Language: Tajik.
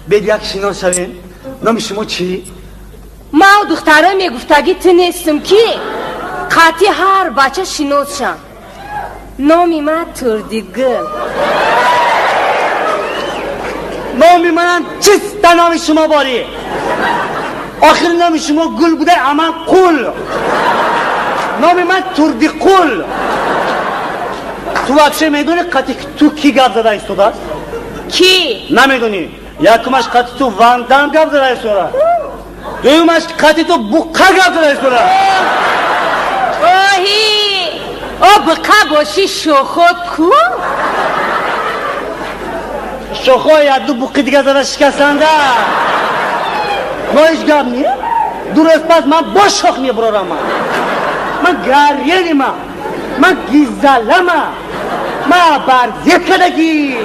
Бед як шинос шавем. Номи шумо чӣ? Ман духтара мегуфтагӣ ту нестам, ки қатъи ҳар бача шинос шам. Номи ман Турдигул. Номи манам чиста номи шумо борӣ. Охир номи шумо гул буда, а ман қул. Номи ман Турдиқул. Ту вообще медонӣ, қатъи ту кӣ гап зада истодааст? Кӣ? Намедонӣ? Якумаш, қатъи ту Вандам гап зада истодааст. Дуюмаш, қатъи ту Буққа гап зада истодааст. Оҳи, о, буққа бошӣ, шохот ку? Шохҳои якду буққи дига зада шикастанда. Но ҳеҷ гап не. 2 рӯз пас ман бо шох мебурорам. Ман гарьенима, ман гизалама, ман барзет кардагӣ.